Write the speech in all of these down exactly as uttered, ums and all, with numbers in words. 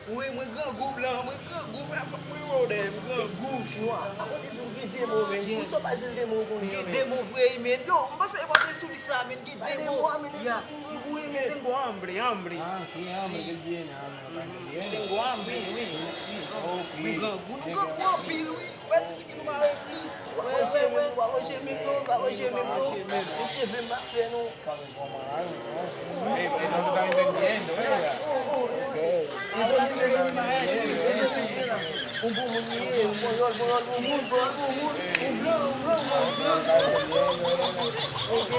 Wi, mwen grangou blan, mwen grangou, men fòk mwen wè w dèyè m, grangou. Chwa, a kote di w gen de mo, men. Yes. Poukisa w pa di l de mo w konnen yo, men? Gen de mo vre, men. Yo, m panse e pase sou lis la, men. Gen de mo. Ya. Yo tengo hambre, hambre. Ah, ok, hambre, sí. Yo tengo hambre, wi. Ok. Mwen grangou, nou grangou anpil, wi. Wè ti figi nou mare pli. Wè, wè, wè. Mesye, vin m ap fè nou. Eh, eh, no te estaba entendiendo, eh. Un bon moun li ye, un bon yòl, bon yòl, bon moun, bon yòl, bon moun, un blan, un blan, un blan. Ok.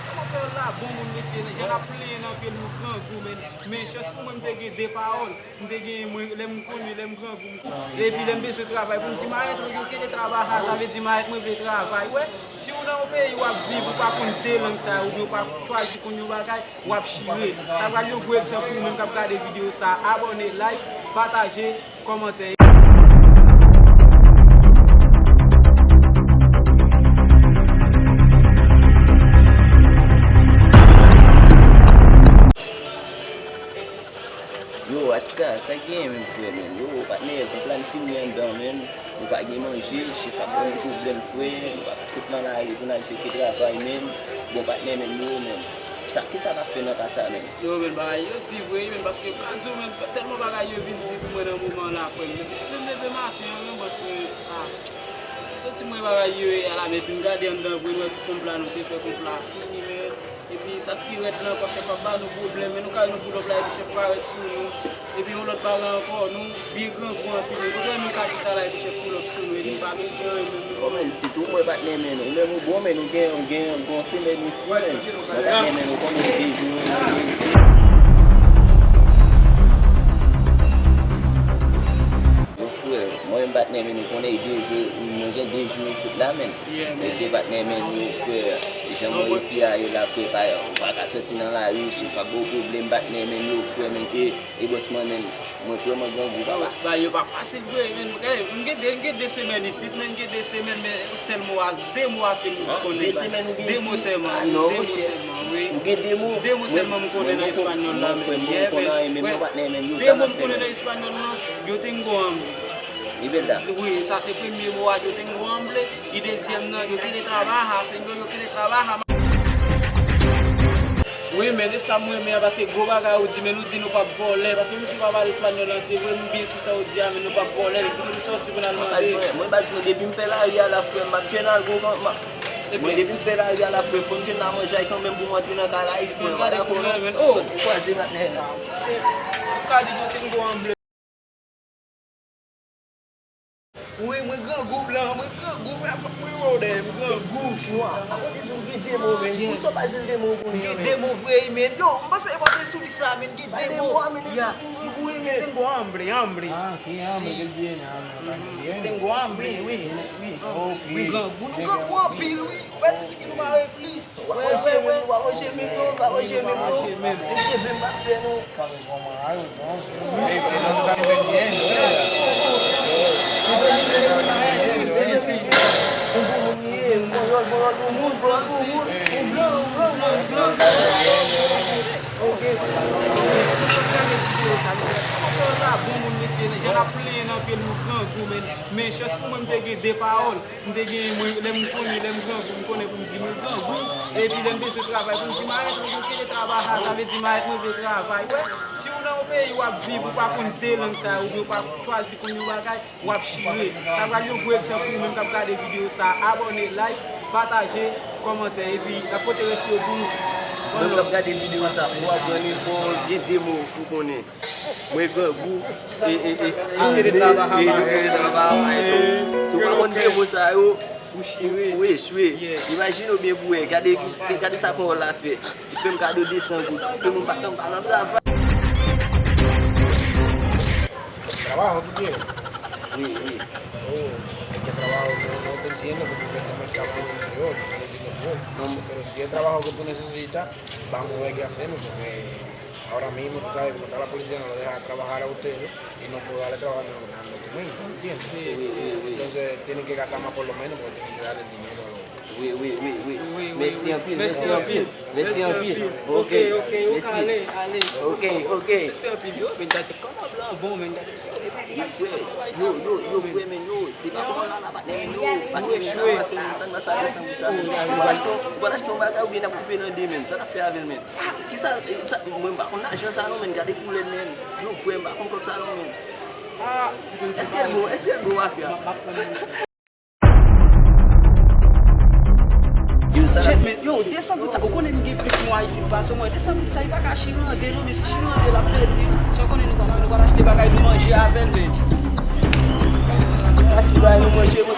Kòmantè la, bon moun, mesye, jan n ap plenyen nan pye nou grangou, men, men chans pou mwen, m te gen de pawòl. M te gen, mwen, lè m konnen, lè m grangou, m, epi lè m bezwen travay pou m di mayèt, yo kele trabaja, sa vle di mayèt, mwen vle travay. Wè, si w nan yon peyi w ap viv, ou pa konn de lang sa yo, oubyen ou pa chwazi konn yon bagay, w ap chire. Sa pral yon gwo egzanp pou ou menm k ap gade videyo sa. Abòne, like, pataje, kòmante. Yo, atis sa, sa k genyen menm, frè, menm? Yo, patnè, konpla n fini anndan, menm. Nou pa gen manje, chèf ap ban nou pwoblèm, frè. Nou pa ka sot nan lari pou n al chèche travay, menm. Bon, patnè, menm, yo, menm. Sa, kisa n ap fè nan ka sa, menm? Yo, menm, bagay yo di vre, menm, paske m ka di w, menm, tèlman bagay yo vin di pou mwen nan moman la, frè, menm, menm leve maten an, menm, paske, ah, soti mwen bagay yo ye a la, men epi m gade anndan vre, m wè tout konpla nou te fè, konpla fini, men. Epi sa k pi rèd la ankò, chèf ap ba nou pwoblèm, men nou ka wè nou pull up la epi chèf parèt sou nou. Epi yon lòt bagay ankò, nou byen grangou anpil, men kote nou ka chita la epi chèf pull up sou nou, epi n pa menm gen anyen menm. Bon, men, sitou mwen pa t nan men nou, men nou bon, men nou gen, gen, gen yon semèn isi, men mwen pa t nan men nou, konnen de jou nou isi. Bon, frè, mwen menm pa t nan men nou, konnen de jou, nou gen de jou isit la, men. Yeah, men. Mete patnè men nou, frè. Jan mwen resi a ye la, frè, pa, ou pa ka soti nan lari, chèf ap ba w pwoblèm, patnè men yo, frè, men, e, e bòs mwen, men, mwen vrèman grangou, papa. Bagay yo pa fasil vre, men, eh, m gen de, m gen de semèn isit, men, m gen de semèn, men, sèl mo a, de mo a se m konnen. De semèn ou gen isit? De mo sèlman, wi, de mo sèlman, wi. Ou gen de mo? De mo sèlman m konnen nan espanyòl la, men, yeah, men, de mo m konnen nan espanyòl la, yo tengo hambre. Wi, sa se premye mo a, yo tengo hambre. E dezyèm nan, yo quiere trabajar, señor, yo quiere trabajar. Wi, men, e sa m renmen an, paske gwo bagay ou di, men nou di nou p ap vòlè, paske misye pa pale espanyòl lan, se vre, m byen si sa ou di a, men nou p ap vòlè, men kote nou sòti pou n al mande? Mwen, baz mwen, depi m fè lari a la, frè, m ap jwenn algo, mwen, depi m fè lari a la, frè, fò m jwenn la manje kanmenm pou m antre nan kay la, frè, ou pa dakò, non? Fò m kwaze patnè la. Ou ka di yo tengo hambre. Wi, mwen grangou blan, mwen grangou, men fòk mwen wè w dèyè m, grangou. Chwa, a kote di w gen de mo, men. Poukisa w pa di l de mo w konnen yo, men? Gen de mo vre, men. Yo, m panse e pase sou lis la, men. Gen de mo. Ya. Yo tengo hambre, hambre. Ah, ok, hambre, que tiene hambre, también. Tengo hambre, wi, wi. Ok. Wi, grangou, nou grangou anpil, wi. Wè ti figi nou mare pli. Wè, wè, wè. Mesye, vin m ap fè nou. Bon moun, mesye, jan n ap plenyen nan pye nou grangou, men, men chans pou mwen, m te gen de pawòl. M te gen, mwen, lè m konnen, lè m grangou, m konnen pou m di mwen grangou. Epi lè m bezwen travay, pou m di mayèt, yo quiere trabajar, sa vle di mayèt, mwen vle travay. Wè, si w nan yon peyi w ap viv, ou pa konn de lang sa yo, oubyen ou pa chwazi konn yon bagay, w ap chire. Sa pral yon gwo egzanp pou ou menm k ap gade videyo sa. Abòne, like, pataje, kòmante, epi n ap pote rès yo pou nou. Bon, lè w ap gade videyo sa, pou w aprann, fò w gen de mo pou konnen. Mwen grangou, e, e, e, yo quiere trabajar, yo quiere trabajar, e, si w pa konn de mo sa yo, ou echwe. Imajine w byen pou wè, gade, gade sa pawòl la fè. Li fè m kado de san goud, paske nou pa t nan travay. Trabajo, tú quieres? Wi, wi. Oh, es que trabajo no, no te entiendo porque usted está muy cabrón, yo, yo no entiendo bien. Pero si es trabajo que tú necesitas, vamos a ver qué hacemos, porque ahora mismo, tú sabes, como está la policía, no lo deja trabajar a ustedes y no puedo darle trabajo, no, no, no, no, ¿entiendes? Sí, sí, sí. Entonces, tienen que gastar más por lo menos porque tienen que darle el dinero a los Wi, wi, wi, wi. Mèsi anpil, mèsi anpil. Mèsi anpil. Ok, ok, ok, ale, ale. Ok, ok. Mèsi anpil, yo, men gade kòman blan bon, men gade. Wi, frè. Yo, yo, yo, frè, men yo, se pa kòman la, la, patnè, men yo, patnè, men sa n pral fè, men sa n pral fè avè san goud sa, men. Ou pral achte, ou pral achte yon bagay oubyen n ap koupe nan de, men. Sa n ap fè avè l, men? Kisa, sa, mwen m pa konn lajan sa non, men. Gade koulè l, men. Yo, frè, m pa konn kòb sa non, men. Èske l bon? Èske l bon, mafya? Yo, sa la. Shit, men, yo, desann tout sa. Ou konnen nou gen plis mwa isit pase mwen. Desann tout sa, li pa ka chire an de non, men si chire an de, l ap pèdi. Si w konnen nou pa, nou pa achte bagay, nou manje avè l, men. Nou achte bagay, nou manje, mwen.